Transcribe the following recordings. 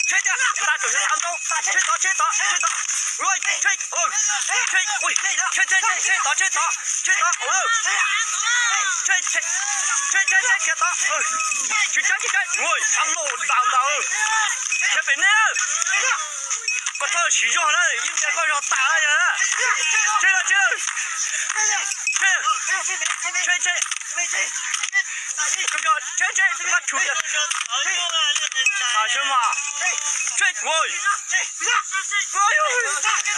Tsheb tiag, nta tawm xyov tav ntoo, tsheb tod, tsheb tod, tsheb tod. Ua, tsheb, tsheb, tsheb, tsheb tod, tsheb tod, tsheb tod. Tsheb, tsheb, tsheb, tsheb tod. Tsis tsheb, tsis tsheb. Ua, sab loj nta nta. Tsheb pem nej. Koj txhob siv zog na, ib pliag koj zog tas yog. Tsheb lawm, tsheb lawm. Tsheb, tsheb, tsheb. Tsheb, tsheb, tsheb, tsheb, tsheb, tsheb, tsheb,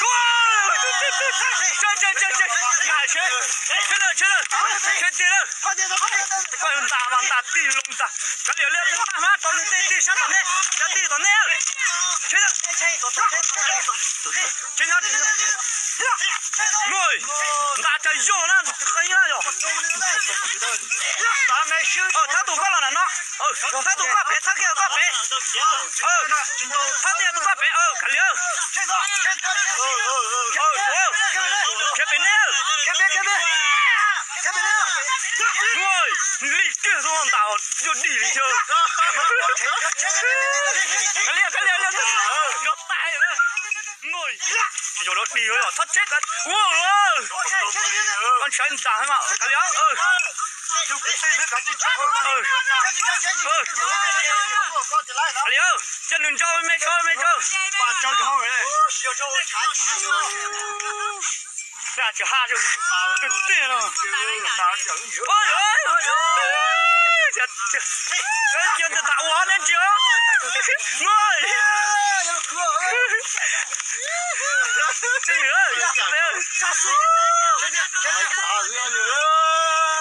tsheb, tsheb, tsheb tiag lawm, koj nta mas nta tij loo ntag. Kav liam li, maj hmab rau nws tej tij sab tom nej, sab tij tom nej. Tsheb lawm. Tsheb nyob, nta tsa zog na, qee na yog. Thab tus koj los nram no, thab tus koj pem, thab kiag koj pem. Thab tiag tus koj pem, kav liam. Khiav pem nej. Li kiag xwb nta yog dig li thiab. Kav liam, kav liam, nrov tas. Tsis yog dog dig, txhob tsheb kav. Ua, koj ntshai ntag mas kav liam. Kav liam, cia nws ntso me tso me tso. Tsis ha tiag tiag no. Cia ntawm tas ua neb ntsia.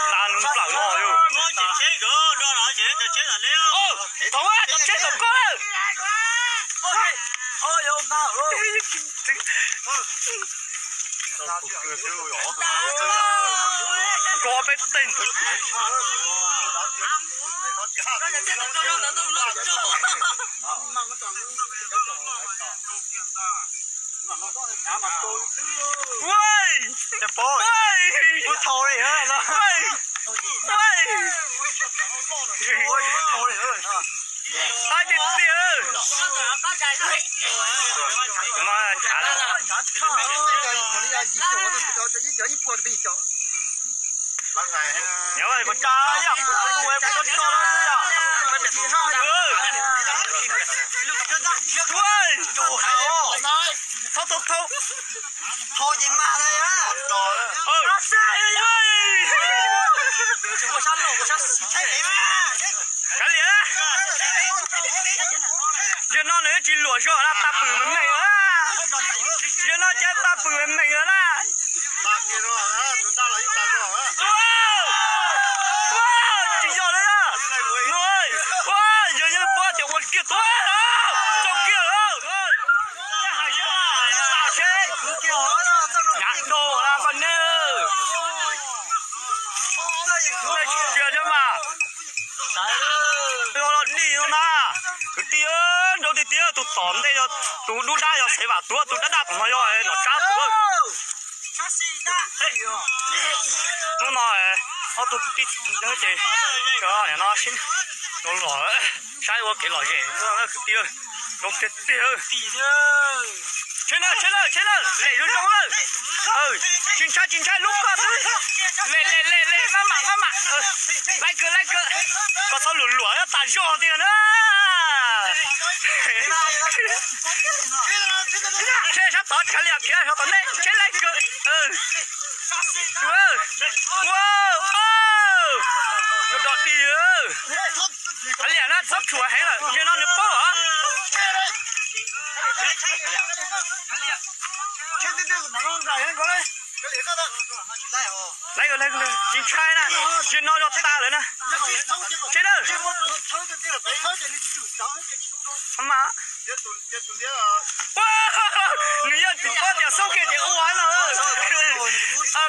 Nta nws nplawm no. Thaum cov tsheb tom koj. Nrog peb teg. Ua, ua, ua, ua, ua, ua, tiag tiag. Nyob pov tsag yam kuv tus es kuv tso tso no yom. Ua, txhob tau thau. Kav liam. Yog no nws tsis luam zog na, tag pwm meem meem na. Yog no cas tag pwm meem meem na. Tsis yog li na. Yog yog puab tias ua kiag tuab, tau kiag lawm. Nyav dau na koj ne. Tsis tsia thiab mas. Los dig no na. Kwv tij, nrau tiag tiag, tus tom ntej yog tus dub dab yog Xaiv Vam tus, tus dab dab tom no yog Nom Tsab tus. Hnub no ob tug kwv tij ces no sib los saib ua kev lom zem kwv tij. Zoo tiag tiag. Tsheb na, tsheb lawm, tsheb lawm, lem zoo zoo lawm. Tsis ntshai, tsis ntshai, lub koj xwb. Lem lem lem lem, maj mam maj mam. Laij kawg laij kawg. Koj txhob luam luam tas zog tiag na. Tsheb sab tod, tsheb liam khiav sab tom nej, tsheb laij kawg. Ua, ua, dog dig. Kav liam na, txhob tshuam heev lawm, yog no nws paub os. Laij, tsis ntshai na, yog no yog tas lawm na. Tsheb na. Mas nws yog tsis paub tias xoob kiag ces ua no.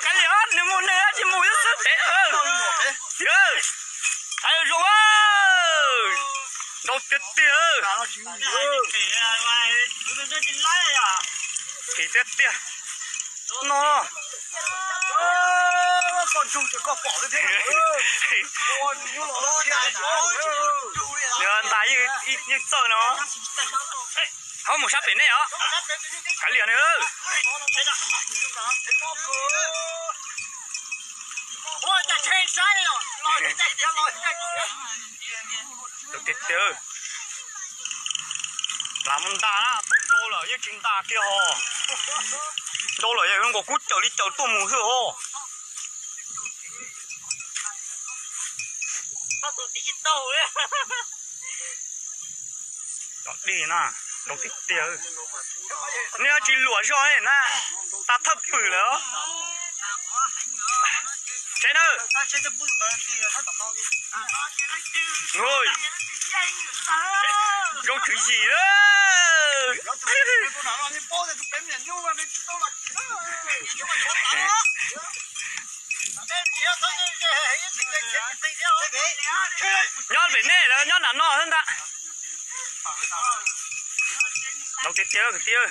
Kav liam, nws mus nws tsis mus xwb pem. Zoo, zoo tiag tiag. Tiag tiag no. Nws ntas yeej, yeej txawj no. Ho mus sab pem nej os. Kav liam nws. Tiag tiag, lam mus ntas na, thaum nrau lawm yeej tsis ntas kiag ho. Nrau lawm yog nkaus kub caws li caws tuaj mus xwb ho. Cov dig na, nrau tiag tiag. Nej tsis luam zog na, tas thawj pwm lawm. Tsev na. Zoo tswv yim lawm. Nyob pem nej lawm, nyob nram no xwb ntag. Nrau tiag tiag kwv tij,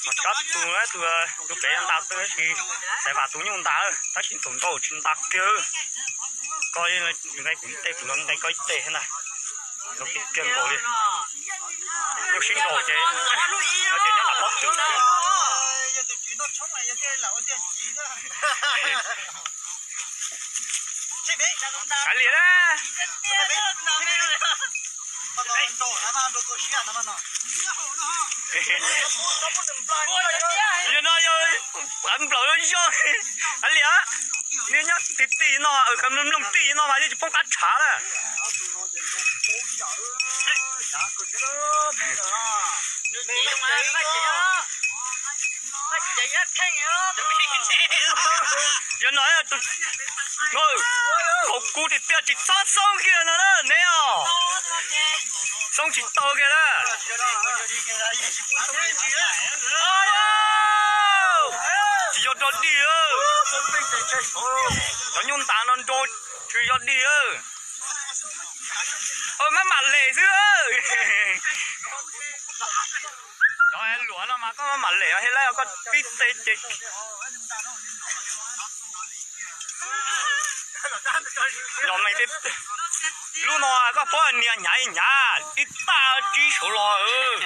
mas tsob tus, tus, tus pem ntas xwb tab sis Xaiv Vam tus nyuj ntas, tab sis thaum nrau tsis ntas kiag. Koj nqe kuv ib teg, kuv los nqe koj ib teg thiab ntag. Nrau tiag tiag nkaus li. Nyuj sib nraus ces, no ces nyob nram pob tw. Kav liam na. Yog no yog nplaum zog. Kav liam, nej nyob tij tij no, kav mloog tij no mas yeej tsis poob qab tshav na. Yog no, kaum kuv tiag tiag tsis txhob xoob kiag no na neb os. Xoob tsis tau kiag na. Tsis yog rog dig. Cov nyuj ntas no nrau tsis yog dig. Maj mam lem xwb. Cov luam no mas koj maj mam lem, hib lab koj pib teg ces yog me, lub no koj paub nias hnyav hnyav tib tag tsib saud los.